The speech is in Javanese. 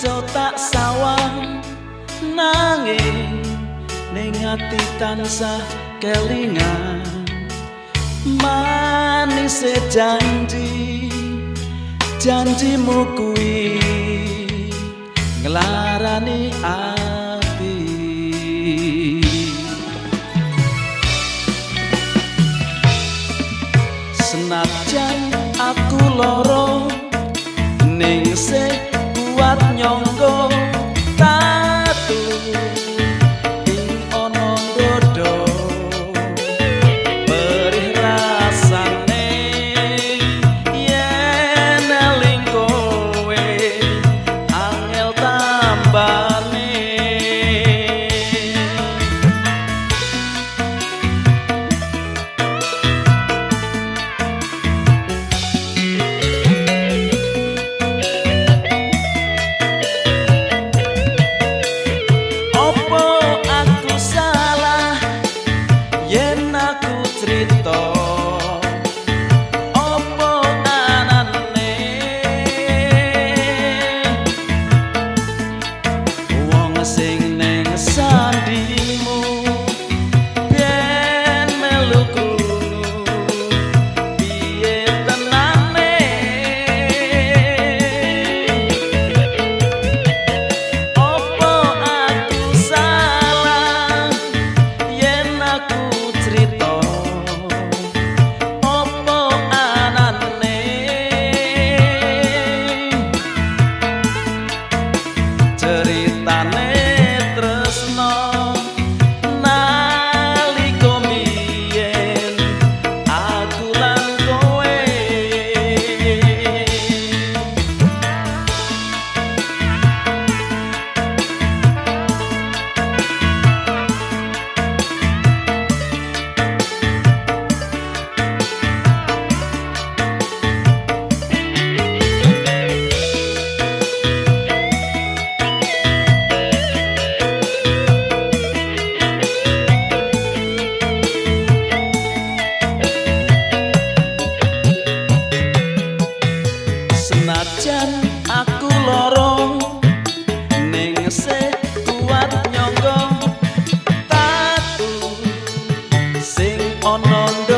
iso tak sawang, nanging ning ati tansah kelingan manise janji, janjimu kuwi nglarani ati. Senajan aku loro ning sih kuat nyangka tatu ing ana dodo perih rasane yen eling kowe angel tambane. Opo aku salah yen aku crita, opo anane wong sing ning sandingmu ben melu krungu piye tenane. Opo aku salah yen aku crita, opo anane ceritane tresno nalika mbiyen aku lan kowe. Senajan aku loro ning sih kuat nyangka tatu sing ana.